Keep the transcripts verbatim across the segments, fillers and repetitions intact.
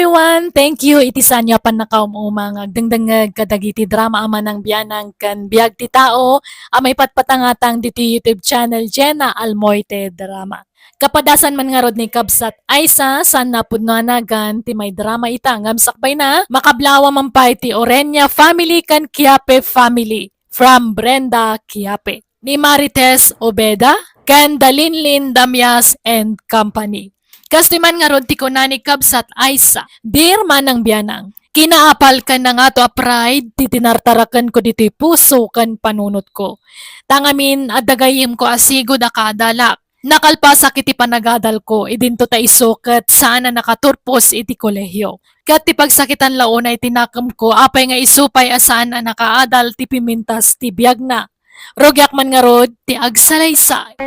Everyone, thank you iti saanyo a pannakaum-uma nga agdengdengngeg kadagiti drama a manang bianang ken biag ti tao a maipatpatangatang ditoy YouTube channel Jenna Almoite Drama. Kapadasan man ngarud ni Kabsat Aisa, saan a pudno a nagan ti maidrama ita ngem sakbayna, makablawa man pay ti Orenia family ken Quiape family from Brenda Quiape, ni Marites Obeda, ken da Linlin Damias and Company. Kastoy man ngarud ti kuna ni Kabsat Aisa, Dear Manang Bianang, kinaapal ken nangato a pride ti tinartarakenko ditoy puso ken panunotko. Ta ngamin, adda gayyemko a sigud a kaadalak. Nakalpasak iti panagadalko, idinto ta isu ket saan a nakaturpos iti kolehio. Ket ti pagsakitan la unay ti nakemko, apay nga isu pay a saan a nakaadal ti pimintas ti biagna. Rugiak man ngarud ti agsalaysay.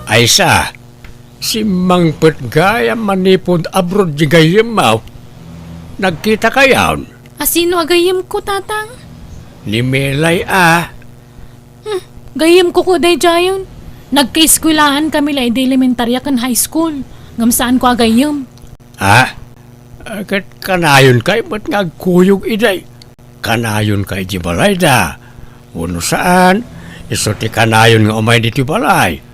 Aisa, simmangpet gayam manipud abroad di gayyemmo. Nagkitakayon? A sino a gayyemko, Tatang? Ni Melay a. Hmm, gayyemko ko daydiayen. Nagkaeskuelahan kami la idi elementaria ken high school. Ngem saanko a gayyem. Ah? Ah, ket kanayon kay met nga agkuyog idiay. Kanayon kay di balayda. Wenno saan, isu ti kanayon nga umay ditoy balay.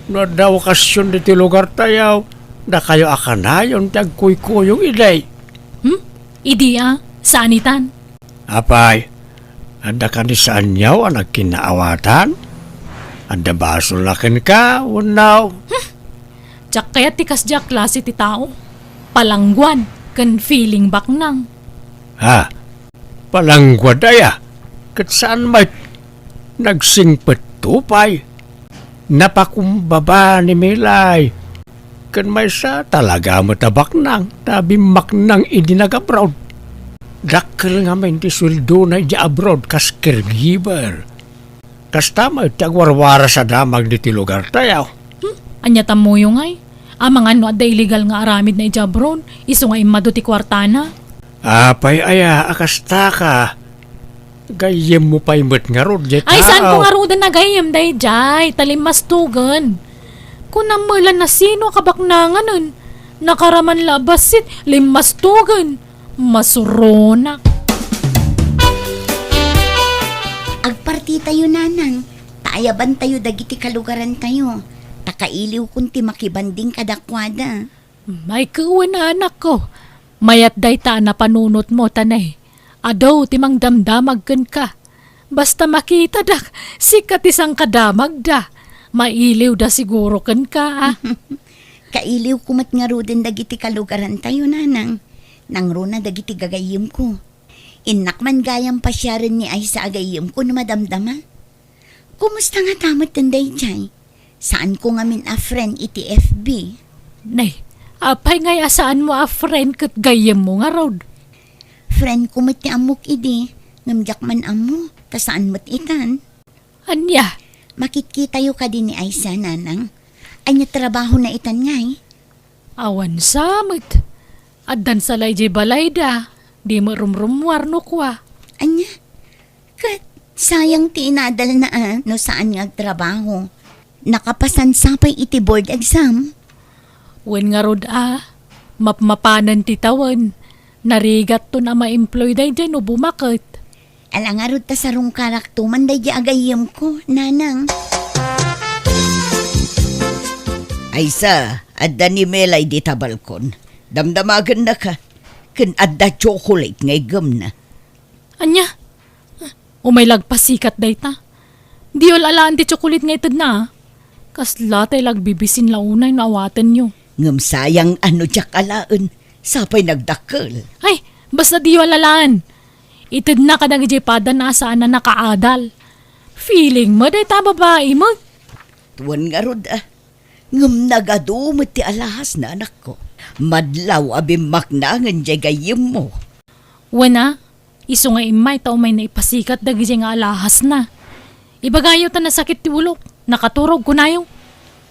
No adda okasyon ditoy lugartayo, dakayo a kanayon ti agkuykuyog idiay. Hmm? Idi a, saan itan? Apay, adda kadi saanyo a nagkinnaawatan? Adda basolna kenka, wenno? Hmm. Diak kayat ti kasdiay a klase ti tao. Palangguad ken feeling baknang. Ha? Palangguad aya? Ket saan met? Nagsingpetto pay. Napakumbaba ni Melay. Ken maysa, talaga met a baknang, ta bimmaknang idi nag-abroad. Dakkel ngamin ti sueldona idiay abroad kas caregiver. Kasta met ti agwarwaras a damag ditoy lugartayo. Hmm? Ania tammoyo ngay? Amangan no adda illegal nga aramidna idiay abroad, isu nga immadu ti kuartana. Apay aya a kastaka? Gayyemmo pay met ngarud, diay tao. Ay, saanko ngaruden a gayyem daydiay, ta limmastogen. Kunam met la no sino a kabaknanganen. Nakaraman la a bassit, limmastogen. Masuronak. Agpartitayo, Nanang. Ta ayabantayo dagiti kalugarantayo. Ta kailiwkon ti makibanding kadakuada. Ay, wen, anakko. Mayat dayta a napanunotmo, ta ne, adu ti mangdamdamag kenka. Basta makitadak, sika ti sangkadamagda. Mailiwda siguro kenka, a. Kailiwko met ngaruden dagiti kalugarantayo, Nanang. Nangruna dagiti gagayyemko. Innak man gayam pasiaren ni Aisa a gayyemko no madamdama. Kumusta ngata met daydiay? Saanko ngamin a friend iti F B. Nay, apay ngay a saanmo a friend ket gayyemmo ngarud? Friendko met ti ammok idi, ngem diak man ammo, ta saan met itan. Ania? Makitkitayo kadi ni Aisa, Nanang? Ania trabahona itan ngay? Awan sa met. Addan sa la idiay balayda. Di met rumrummuar no kua. Ania? Ket sayang ti inadalna a no saan nga agtrabaho. Nakapasan sa pay iti board exam? Wen ngarud a, mapmapanen ti tawen. Narigatton a ma-employ daydiay no bumaket. Ala ngarud ta sarungkarakto man daydiay a gayyemko, Nanang. Aisa, adda ni Melay dita balkon. Damdamagennaka. Ken adda chocolate nga iggemna. Ania? Umay la agpasikat dayta. Diyo alaen ti chocolate nga itedna, a. Kasla tay la agbibisin la unay no awatenyo. Ngem sayang a no diak alaen, sapay nagdakkel. Ay, basta diyo alaen. Itedna kadagiti padana a saan a nakaadal. Feeling mo dayta a babai met. Tuan ngarud, a. Ngem nagadu met ti alahasna, anakko. Madlaw a bimmaknangen diay gayyemmo. Wen a, isu nga immay ta umayna ipasikat dagidiay nga alahasna. Ibagayo ta nasakit ti ulok, nakaturog, kunayo.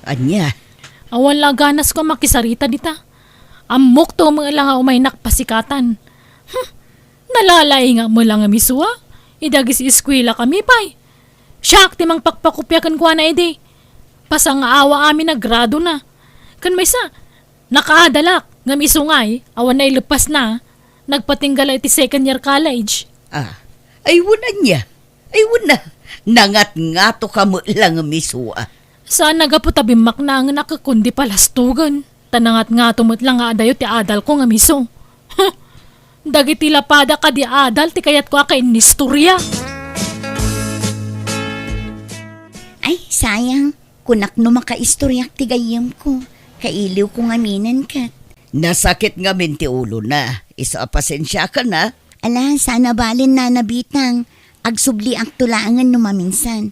Ania? Awan la ganasko a makisarita dita. Ammokto met la nga umaynak pasikatan. Hmm, nalalaingak met la nga misua. Idagis eskuela kami pay. Siak ti mangpakpakopia kenkuana idi. Pasangaawa amin a gradona. Ken maysa, Nakaadalak, ngem isu ngay, awan naileppasna. Nagpatingga la iti second year college. Ah, ay wen ania? Ay wen na, nangatngatoka met la ngem isu a. Saan a gapu ta bimmaknaengen a kundi palastogen. Ta nangatngato met la nga adayo ti adalko ngem isu. Huh! Dagiti lapada kadi adal ti kayatko a kainnistoria. Ay, sayang. Kunak no makaistoriak ti gayyemko. Kailiwko ngaminen ket. Nasakit ngamin ti ulona. Isu a pasensiakan, a. Ala, saan a bale, Nana Bitang. Agsubliakto laengen no maminsan.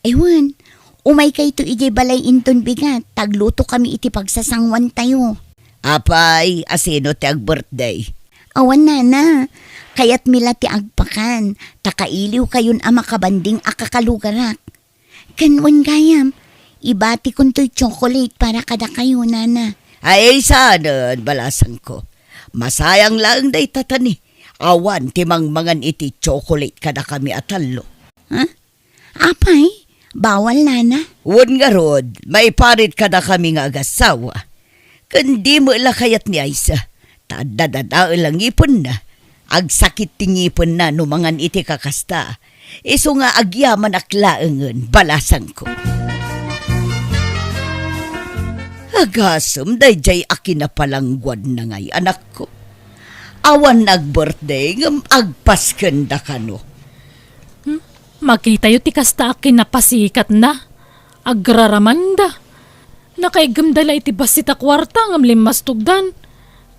Ay wen, umaykayto idiay balay inton bigat, ta aglutokami iti pagsasanguantayo. Apay, asino ti ag-birthday? Awan, Nana. Kayatmi la ti agpakan, ta kailiwkayon a makabanding a kakalugarak. Ken wen gayam, ibatikon toy chocolate para kadakayo, Nana. Ay, saanen, balasangko. Masayang laeng dayta ta ni, awan ti mangmangan iti chocolate kadakami a tallo. Ha? Apay, bawal, Nana? Wen ngarud, maiparit kadakami nga agassawa. Ken di met la kayat ni Aisa, ta adda dadael a ngipenna. Agsakit ti ngipenna no mangan iti kakasta. Isu nga agyamanak laengen, balasangko. Agasem daydiay a kinapalangguadna ngay, anakko. Awan ag-birthday ngem agpaskenda kano. Hmm? Makitayo ti kasta a kinapasikatna. Agraramanda. Nakaiggemda la iti bassit a kuarta ngem limmastogdan.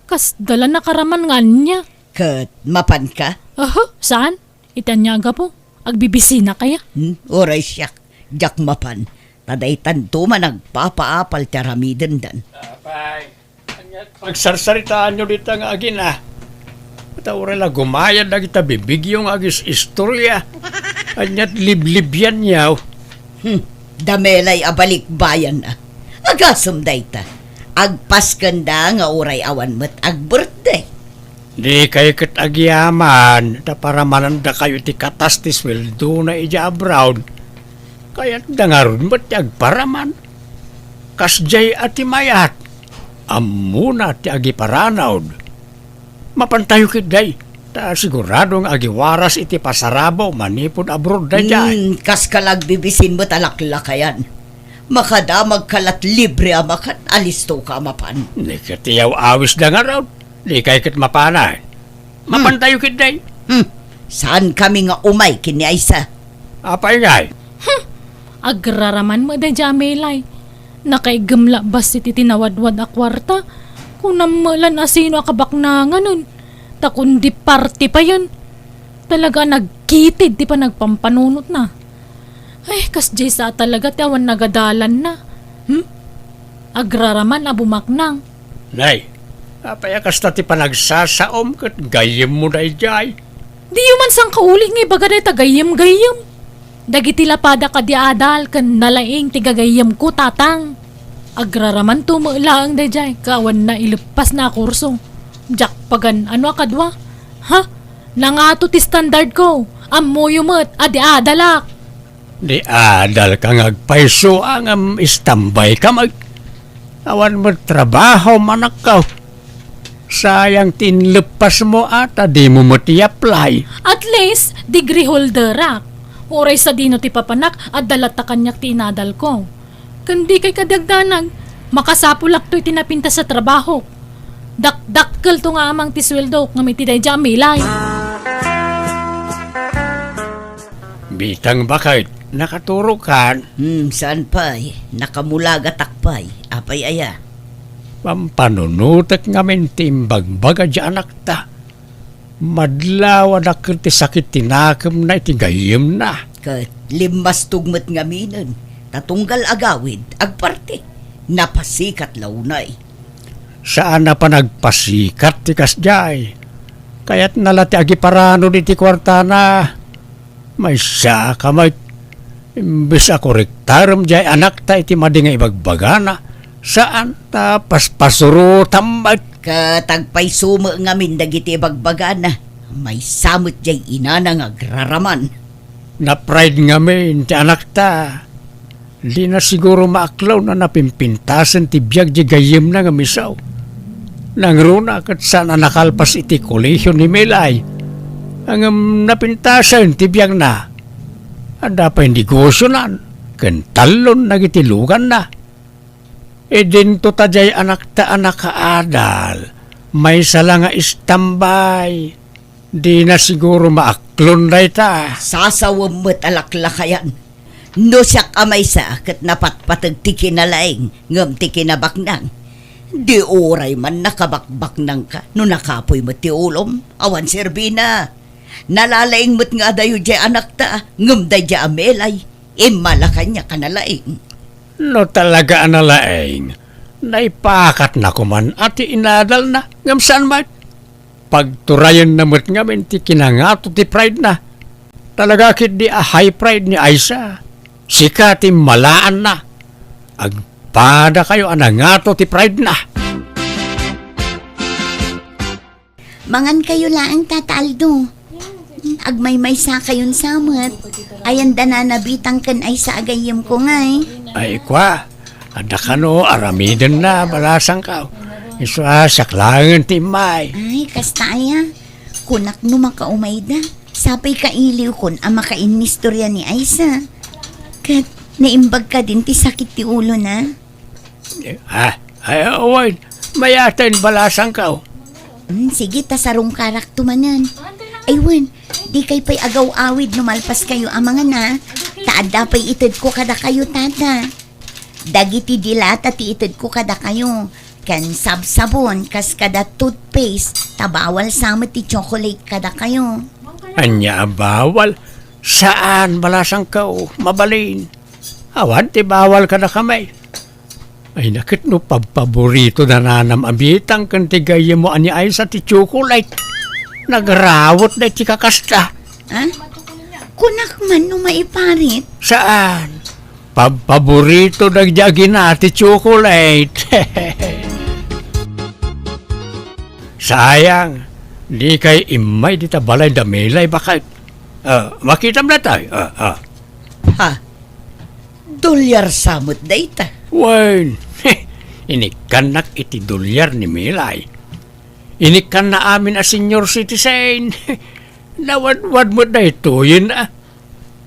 Kasda la nakaraman nga ania. Ket mapanka? Aha, saan? Iti ania a gapu? Agbibisinak aya? Hmm, uray siak. Diak mapan. Ta daytanto man agpapaapal ti aramidendan. Apay. Aniat pagsarsaritaanyo dita nga agina? Ta uray la gumayad dagita bibigyo nga agis-istorya. Aniat liblibianyo? Hmm, damelay a balikbayan a. Agasem dayta. Agpaskenda nga uray awan met ag-birthday. Dikay ket agyaman ta paramanandakayo ti katas ti sueldona idiay abroad. Kayatda ngarud met ti agparaman. Kasdiay a ti mayat, ammona ti agiparanod. Mapantayo ketdi, ta sigurado nga agiwaras iti pasarabo manipud abroad daydiay. Hmm, kaska la agbibisin met a laklakayan. Makadamagka la't libre a makan, alistoka a mapan. Ni ket iyaw-awisda ngarud, dikay ket mapanan. Hmm. Mapantayo ketdi. Hmm, saankami nga umay ken ni Aisa. Apay ngay? Hmm, agraraman met daydiay a melay. Nakaiggem la bassit iti nawadwad a kuarta. Kunam met la no asino a kabaknanganen. Ta kundi parti payen. Talaga a nagkitid ti panagpampanunotna. Ay, kasdiay sa talaga ti awan nagadalanna. Hmm? Agraraman a bumaknang. Nay, apay a kasta ti panagsasaom ket gayyemmo daydiay? Diyo man sangkauli nga ibaga dayta gayyem-gayyem. Dagiti lapada kadi adal ken nalaing ti gagayyemko, tatang. Agraramanto met laeng daydiay, ket awan naileppasna a kurso. Diak pagan-ano a kadua. Ha? Nangato ti standardko. Ammoyo met a di adalak. Di adalka nga agpayso a ngem istambayka met. Awan met trabaho, anakko. Sayang ti inleppasmo a ta dimo met i-apply. At least, degree holderak. Uray sadino ti papanak, adda latta kaniak ti inadalko. Ken dikay kadi agdanag, makasapulakto iti napintas a trabahok. Dakdakkelto nga amang ti sueldok ngem iti daydiay a milay. Bitang baket, nakaturokan? Hmm, saan pay? Nakamulagatak pay. Apay aya? Pampanunotek ngamin ti imbagbaga diay anakta. Madlaw a dakkel ti sakit ti nakemna iti gayyemna. Ket limmastog met ngaminen, ta tunggal agawid, agparti. Napasikat la unay. Saan a panagpasikat ti kasdiay. Kayatna la ti agiparanod iti kuartana. Maysa ka met. Imbes a korektarem diay anakta iti madi nga ibagbagana, saan ta paspasurotam met. Ket agpayso met ngamin dagiti ibagbagana. Maysa met diay inana nga agraraman. Napride ngamin ti anakta. Dina siguro maaklon a napimpintasen ti biag diay gayyemna nga misaw. Nangruna ket saan a nakalpas iti kolehio ni Melay. Ngem napintasen ti biagna. Adda pay negosionan ken tallon dagiti luganna. Idinto ta diay anakta a nakaadal, maysa la nga istambay. Dina siguro maaklon dayta. Sasawem met a laklakayan. No siak a maysa ket napatpateg ti kinalaing ngem ti kinabaknang, di uray man nakabakbaknangka no nakapuy met ti ulom. Awan serbina. Nalalaing met nga adayo diay anakta, ngem daydiay a Melay, immala kaniak a nalaing. No talaga a nalaing, naipakatna koman a ti inadalna, ngem saan met? Pagturayenna met ngamin ti kinangato ti pridena. Talaga ketdi a high pride ni Aisa. Sika ti malaanna. Agpadakayo a nangato ti pridena. Mangankayo laeng, Tata Aldo. Agmaymaysa kayon sa met. Ayan da Nana Bitang ken Aisa a gayyemko ngay. Ay, kua, adda kano aramidenna, balasangko. Isu a siak laengen ti immay. Ay, kasta aya. Kunak no makaumayda. Sapay kailiwkon a makainnistoria ni Aisa. Ket naimbag kadin ti sakit ti ulona. Ah, ay, awan. Mayaten, balasangko. Hmm, sige, ta sarungkarakto manen. Ay, wen, dikay pay agaw-awid no malpaskayo a mangana. Ta adda pay itedko kadakayo, Tata. Dagiti dilata ti itedko kadakayo. Ken sabsabon, kas kada toothpaste, ta bawal sa met ti chocolate kadakayo. Ania a bawal? Saan, balasangko. Mabalin. Awan ti bawal kadakami. Ay, na ket no pabpaborito da Nanam a Bitang ken ti gayyemmo a ni Aisa ti chocolate. Nagrawetda iti kakasta. Ah? Kunak man no maiparit? Saan? Pabpaborito dagiti agina ti chocolate. Sayang, dikay immay dita balay da Melay baket. Ah, makitam daytoy. Ah, ah. Ha? Dolyar sa met dayta? Wen, inikkannak iti dolyar ni Melay. Inikkanna amin a senior citizen. Nawadwad met daytoyen, ah.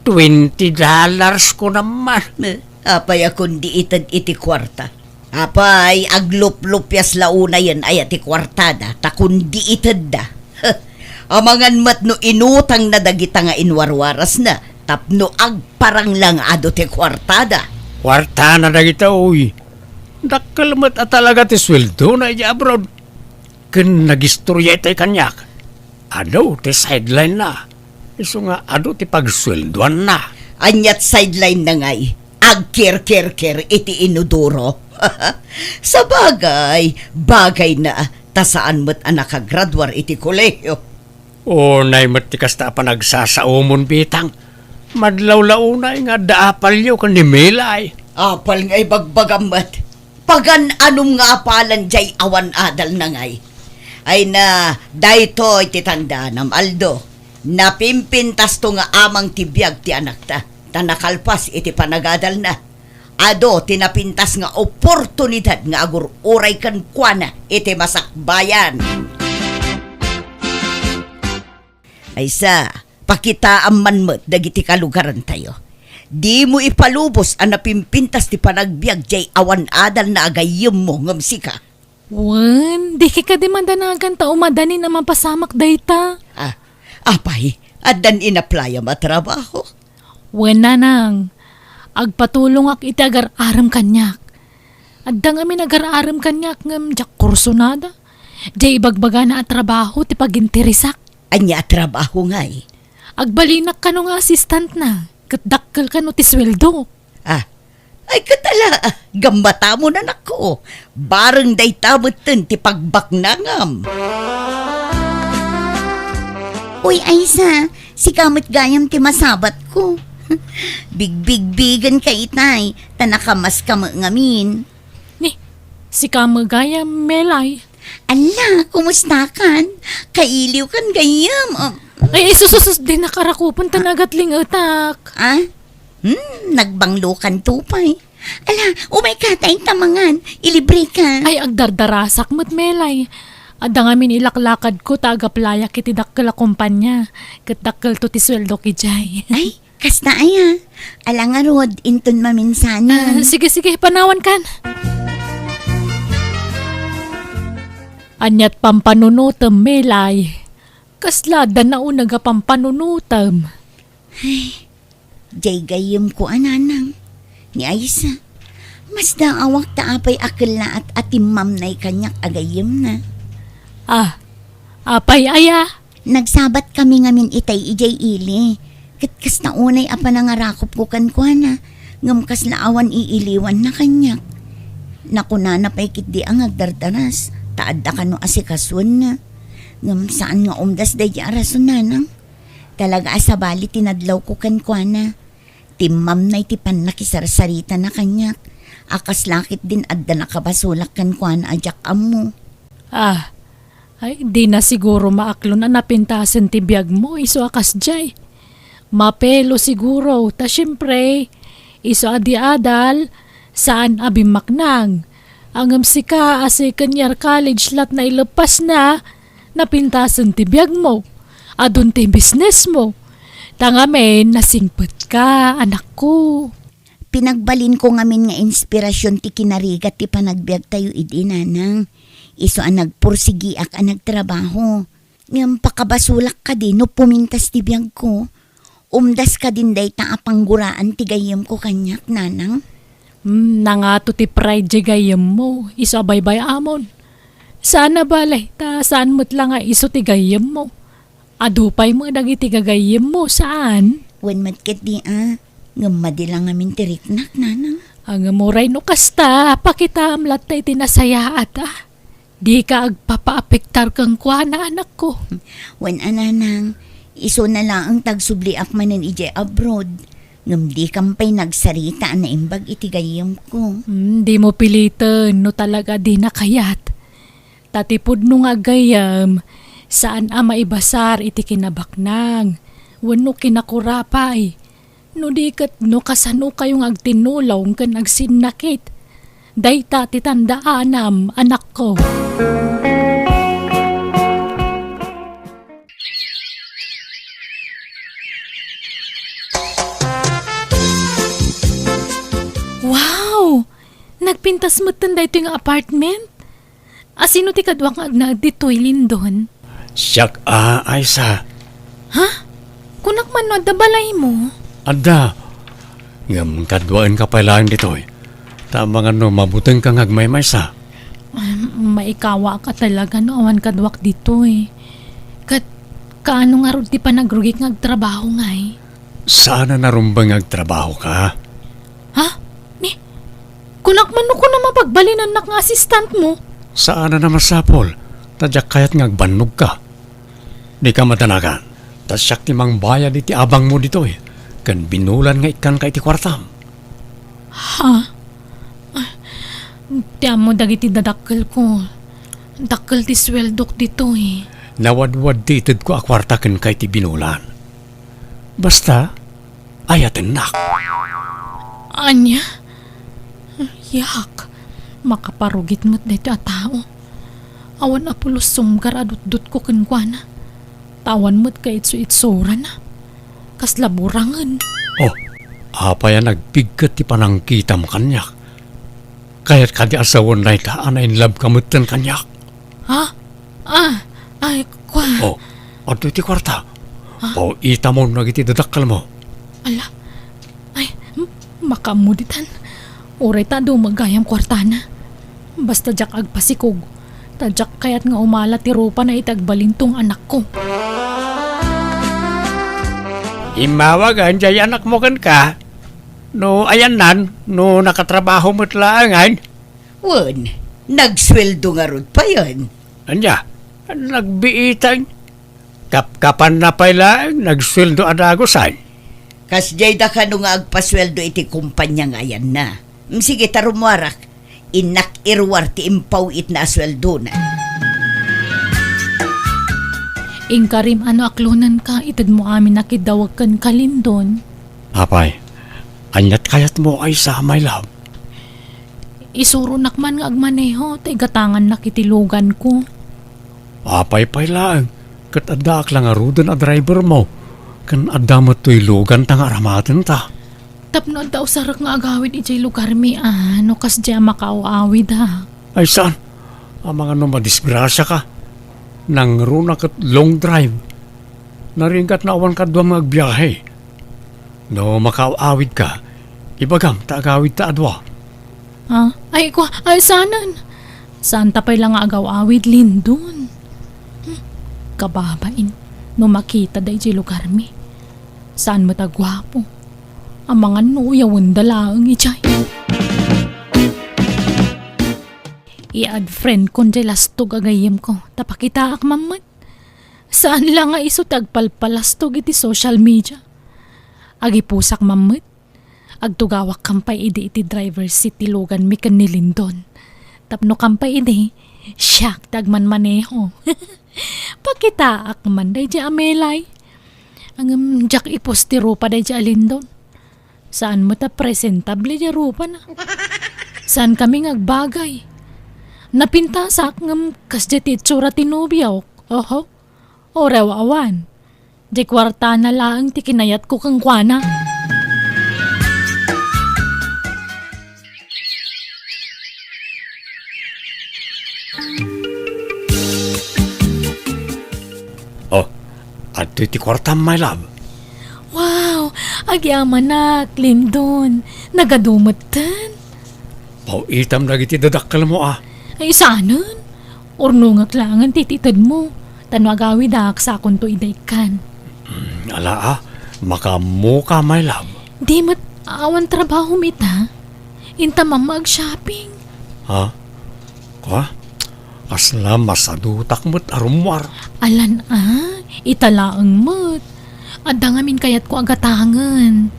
Twenty dollars ko naman. Eh, apay a kundi ited iti kuarta? Apay, agluplupias la unayen aya ti kuartada, ta kundi itedda. Amangan met no inutangna dagita nga inwarwarasna tapno agparang la nga adu ti kuartada. Kuartana dagita, uy. Dakkel met a talaga ti sueldona idiay abroad. Ken nagistoria itay kaniak. Adu ti sideline-na. Isu nga adu ti pagsueldoanna. Aniat sideline-na ngay? Agkirkirkir iti inodoro. Sabagay, bagayna, ta saan met a nakagraduar iti kolehio. Unay met ti kasta a panagsasaomon, Bitang. Madlaw la unay nga adda apalyo ken ni Melay. Apal nga ibagbagam met. Pagan-anom nga apalan diay awan adalna ngay. Ay na, daytoy ti tandanam, Aldo. Napimpintasto nga amang ti biag ti anakta, ta nakalpas iti panagadalna. Adu ti napintas nga oportunidad nga agur-uray kenkuana iti masakbayan. Aysa, pakitaam man met dagiti kalugarantayo. Dimo ipalubos a napimpintas ti panagbiag diay awan adalna a gayyemmo ngem sika. Wen, dikay kadi madanagan ta umadanin a mapasamak dayta. Ah, apay, addan inaplayam a trabaho? Wen, nanang, agpatulongak iti agar-arem kaniak. Adda ngamin agar-arem kaniak ngem diak kursunada. Diay ibagbagana a trabaho ti paginteresak. Ania a trabaho ngay? Agbalinak kano nga assistant-na, ket dakkel kano ti sueldo. Ah, ay ket ala, gammatamon, anakko. Bareng dayta metten ti pagbaknangam. Uy, Aysa, sika met gayam ti masabatko. Bigbigbigenka itay, ta nakamaska met ngamin. Ni, sika met gayam, Melay. Ala, kumustakan? Kailiwkan gayam. Um, Ay, ay, sus, sus, sus, dinnak rakupen ta nagatlingetak. Ah? Hmm, nagbanglokanto pay. Ala, umayka ta inta mangan. Ilibreka. Ay, agdardarasak met, Melay. Adda ngamin ilaklakadko ta agaplayak iti dakkel a kompania. Ket dakkelto ti sueldok idiay. Ay, kasta aya. Ala ngarud, inton maminsanan. Ah, sige, sige, panawankan. Aniat pampanunutem, Melay? Kasla adda nauneg a pampanunutem? Ay, diay gayyemko a nanang. Ni Aisa, masdaawak ta apay a kellaat a timmamnay kaniak a gayyemna. Ah, apay aya? Nagsabatkami ngamin itay idiay ili. Ket kasta unay a panangarakopko kenkuana, ngem kasla awan iiliwanna kaniak. Nakunana pay ketdi a nga agdardaras, ta adda kano asikasuenna. Ngem saan nga umdas daydi a rason, nanang. Talaga a sabali ti nadlawko kenkuana. Timmamnay ti pannakisarsaritana kaniak, a kasla ketdin adda nakabasolak kenkuana a diak ammo. Ah, ay, dina siguro maaklon a napintasen ti biagmo isu a kasdiay. Mapelo siguro, ta siempre, isu a di adal, saan a bimmaknang. Ngem sika a second year college lat naileppasna, napintasen ti biagmo, adun ti businessmo. Ta ngamin, nasingpetka, anakko. Pinagbalinko ngamin nga inspirasyon ti kinarigat ti panagbiagtayo idi, nanang. Isu a nagpursigiak a nagtrabaho. Ngem pakabasolak kadi no pumintas ti biagko? Umdas kadin dayta a pangguraan ti gayyemko kaniak, nanang? Hmm, nangato ti pride diay gayyemmo, isu a baybay-amon. Saan a bale, ta saan met la nga isu ti gayyemmo. Adu pay met dagiti gagayyemmo, saan? Wen met ketdi a, ngem madi la ngamin ti riknak, nanang. Ngem uray no kasta, pakitaam latta iti nasayaat, a. Dika agpapaapektar kenkuana, anakko. Wen a, nanang, isuna laeng ta agsubliak manen idiay abroad. Ngem dikam pay nagsarita a naimbag iti gayyemko. Hmm, dimo piliten no talaga dina kayat. Ta ti pudno nga aggayyem, saan a maibasar iti kinabaknang wenno kinakurapay. No di ket no kasanokayo nga agtinnulong ken agsinnakit, dayta ti tandaanam, anakko. Wow! Nagpintas metten daytoy nga apartment? A, sino ti kaduak nga agnaed ditoy, Lindon? Siak a, Aisa. Ha? Kunak man no adda balaymo? Adda. Ngem kaduaenka pay laeng ditoy. Ta amangan no mabutengka nga agmaymaysa. Ay, maikawaak talaga no awan kaduak ditoy. Ket kaano ngarud ti panagrugik nga agtrabaho ngay? Saan a narumbeng nga agtrabahoka. Ha? Ni, kunak man no kunam a pagbalinannak nga assistantmo? Saan a masapul, ta diak kayat nga agbannogka. Dika madanagan, ta siak ti mangbayad iti abangmo ditoy, ken binulan nga ikkanka iti kuartam. Ha? Ah, ti ammo dagiti dadakkelko. Dakkel ti sueldok ditoy. Nawadwad ti itedko a kuarta kenka iti binulan. Basta, ayatennak. Ania? Yak, makaparugit met daytoy a tao. Awan a pulos sumgar a dutdotko kenkuana. Ta awan met kaitsu-itsurana. Kasla burangen. Oh, apay a nagpigket ti panangkitam kaniak? Kayat kadi a sawen dayta a nainlove ka metten kaniak? Ha? Ah, ay, kua. Oh, adtoy ti kuarta. Ha? Oh, itamon dagiti dadakkelmo. Ala. Ay, m-, makaammo ditan. Uray ta adu met gayam kuartana. Basta diak agpasikog. Ta diak kayat nga umala ti rupana iti agbalinto nga anakko. Immawagen diay anakmo kenka. No ayannan, no nakatrabaho met laengen. Wen, nagsueldo ngarud payen. Ania, nagbiitan. Kapkapanna pay laeng, nagsueldo a dagusan. Kasdiay da kano nga agpasueldo iti kompania nga ayanna. Mm, sige, ta rummuarak. Innak iruar ti impaw-itna a sueldona. Inkarim a no aklonenka, itedmo amin a kiddawag kenka, Lindon. Apay, aniat kayatmo, Aisa, my love? Isuronak man nga agmaneho ta igatangannak iti luganko. Apay pay laeng, ket addaak la ngaruden a drivermo, ken adda met toy luganta nga aramatenta. Tapno adda usarek nga agawid idiay lugarmi a no kasdiay a makaaw-awid a. Ay saan, amangan no madisgrasiaka. Nangruna ket long drive. Naringgat no awan kaduam nga agbiahe. No makaaw-awidka, ibagam ta agawidta a dua. Ah, ay, kwa, ay, saanen. Saanta pay la nga agaw-awid, Lindon. Hmm, kababain, no makita daydiay lugarmi. Saan met a guapo. Amangan no uyawenda laeng idiay. I-add friend kon diay lastog a gayyemko, ta pakitaak mammet. Saan la nga isu ti agpalpalastog iti social media. Agipusak mammet. Agtugawak kampay idi iti driver seat ti luganmi ken ni Lindon. Tapno kampay idi, siak ti agmanmaneho. Pakitaak man daydiay a melay. Ngem diak ipus ti rupa daydiay a Lindon. Saan met a presentable diay rupana. Saankami nga agbagay. Napintasak ngem kasdiay ti itsura ti nobiok. Oho. Uray awan. Diay kuartana laeng ti kinayatko kenkuana. Oh, adtoy ti kuartam, my love. Wow, agyamanak, Lindon. Nagadu metten. Paw-itam dagiti dadakkelmo a. Ay, saanen? Urnongak laengen ti itedmo. Ta no agawidak, sakonto ida ikkan. Mm, ala a, makaammoka, my love. Di met awan trabahom ita. Inta mamma ag-shopping. Ha? Kwa? Kasla masadutak met a rummuar. Alan a, ita laeng met. Adda ngamin kayatko a gatangen.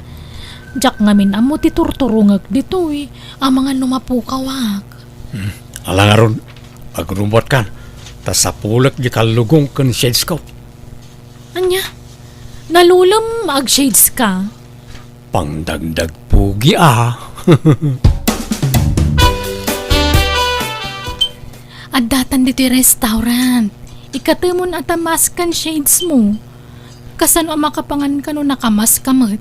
Diak ngamin ammo ti turturongek ditoy, amangan no mapukawak. Hmm. Ala ngarud, agrubbuatkan, ta sapulek di kallugong ken shades ko. Ania? Nalulem ag-shades ka? Pangdagdag pugi a. Addatan ditoy restaurant. Ikatemon a ta mask ken shades mo. Kasano a makapangan ka no nakamas ka met?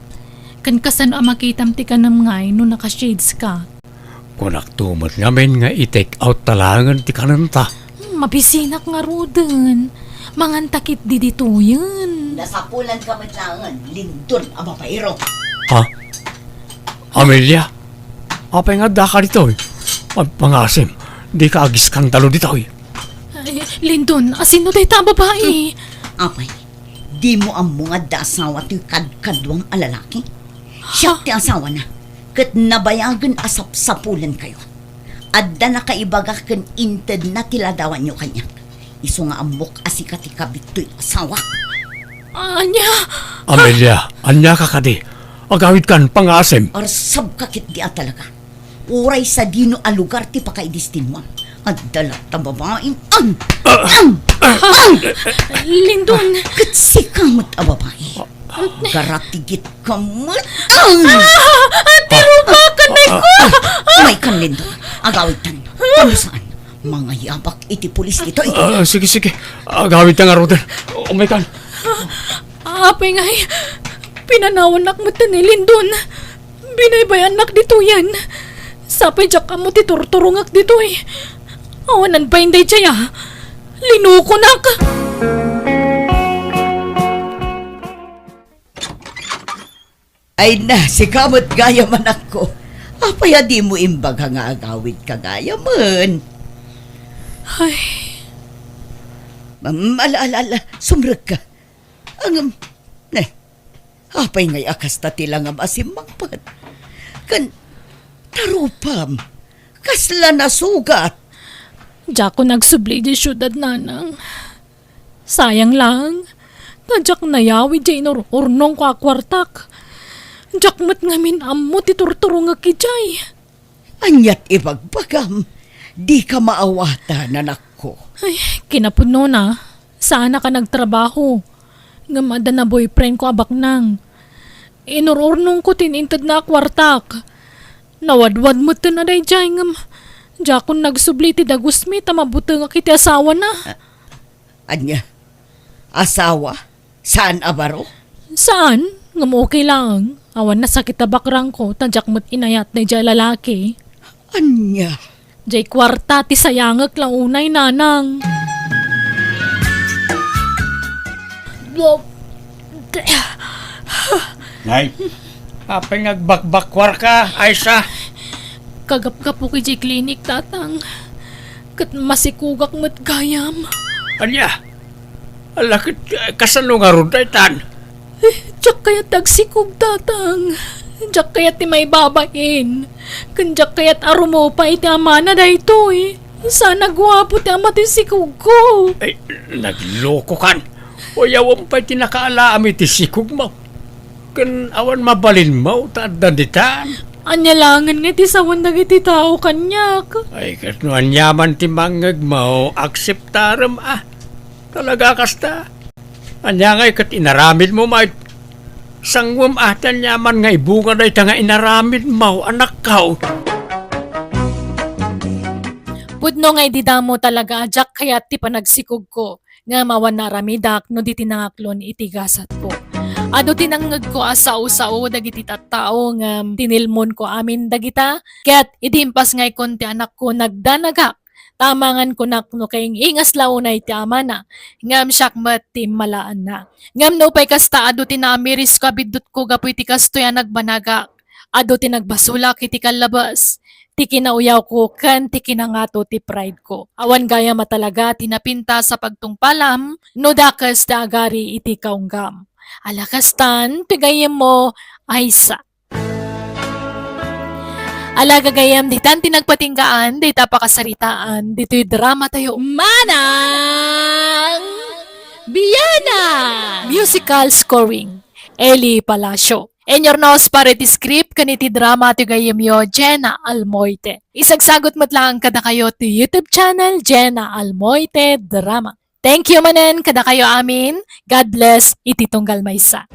Ken kasano a makitam ti kanem ngay no naka-shades ka? Kunakto met ngamin nga i-take out ta laengen ti kanenta. Hmm, mabisinak ngaruden. Manganta ketdi ditoyen. Nasapulan ka met laengen, Lindon a babaero. Ha? Amelia? Apay nga addaka ditoy? Agpangasim, dika agiskandalo ditoy. Ay, Lindon, asino dayta a babai? Apay, dimo ammo nga adda asawa toy kadkaduam a lalaki? Siak ti asawana, ket nabayagen a sapsapulenkayo. Adda nakaibaga ken intedna ti ladawanyo kaniak. Isu nga ammok a sika ti kabit toy asawa. Ania? Amelia, ania ka kadi? Agawidkan, pangasim. Arsabka ketdi a talaga. Uray sadino a lugar ti pakaidistinoam. Adda latta babaim. Am! Am! Am! Lindon! Ket sika met a babai. Garatigit ka met. Am! Ah! Ti rupa, kanay ko! Umaykan, Lindon. Agawidtan. Kano saan? Mangayabak iti pulis ditoy. Ah, sige, sige. Agawidtan ngaruden. Umaykan. Apay ngay, pinanawannak met ni Lindon. Binaybay-annak ditoyen. Sapay diak ammo ti turturongek ditoy. Awanan pay daydiay a. Linukonak. Ay na, sika met gayam, anakko. Apay a dimo imbaga nga agawidka gayamen? Ay. Am, ala, ala, ala, sumrekka. Ngem, ne, apay ngay a kasta ti langam a simmangpet? Ken, ta rupam, kasla nasugat? Diakon agsubli idiay siudad, nanang. Sayang laeng, ta diak nayawid diay inur-urnongko a kuartak. Diak met ngamin ammo ti turturongek idiay. Aniat ibagbagam? Dika maawatan, anakko. Ay, kinapudnona, saannak a nagtrabaho. Ngem adda na boyfriendko a baknang. Inur-urnongko ti intedna a kuartak. Nawadwad metten a daydiay, ngem Diakon nagsubli iti dagusmi ta mabutengak iti asawana. Ania? Asawa? Saan a baro? Saan? Ngem okay laeng. Awan nasakit a bakrangko ta diak met inayat daydiay a lalaki. Ania? Diay kuarta ti sayangek la unay, nanang. Nay, apay nga agbakbakkuarka, Aisa? Kagapgapok idiay klinik, Tatang. Ket masikugak met gayam. Ania? Ala ket, eh, kasano ngarud daytan? Eh, diak kayat ti agsikog, Tatang. Diak kayat ti maibabain. Ken diak kayat a rumupay ti amana daytoy. Saan a guapo ti ama ti sikogko. Ay, naglokokan. Uyawem pay ti nakaalaam iti sikogmo. Ken awan mabalinmo ta adda ditan. Ania laengen nga iti sawen dagiti tao kaniak? Ay, ket no aniaman ti mangngegmo, akseptarem a. Talaga kasta? Ania ngay ket inaramidmo met? Sanguem a ti aniaman nga ibunga dayta nga inaramidmo, anakko. Pudno nga idi damo talaga a diak kayat ti panagsikogko, ngem awan naaramidak no di ti nangaklon iti gasatko. Adu ti nangngegko a sao-sao dagiti tattao ngem tinilmonko amin dagita, ket idi impasngaykon ti anakko, nagdanagak. Tamangan kunak no kaing-ingas la unay ti amana, ngem siak met ti immalaanna. Ngem nupay kasta, adu ti naamirisko a biddutko gapu iti kastoy a nagbanagak. Adu ti nagbasolak iti kallabes, ti kinauyawko ken ti kinangato ti prideko. Awan gayam a talaga ti napintas a pagtungpalam no dakes ti agari iti kaunggam. Ala kastan ti gayyemmo, Aisa. Ala gagayyem, ditan ti nagpatinggaan dayta pakasaritaan ditoy dramatayo, Manang Biana! Musical scoring, Eli Palacio. Inyornos para iti script ken iti drama ti gayyemyo, Jenna Almoite. Isagsagut met laeng kadakayo ti YouTube channel, Jenna Almoite Drama. Thank you manen kadakayo amin. God bless iti tunggal maysa.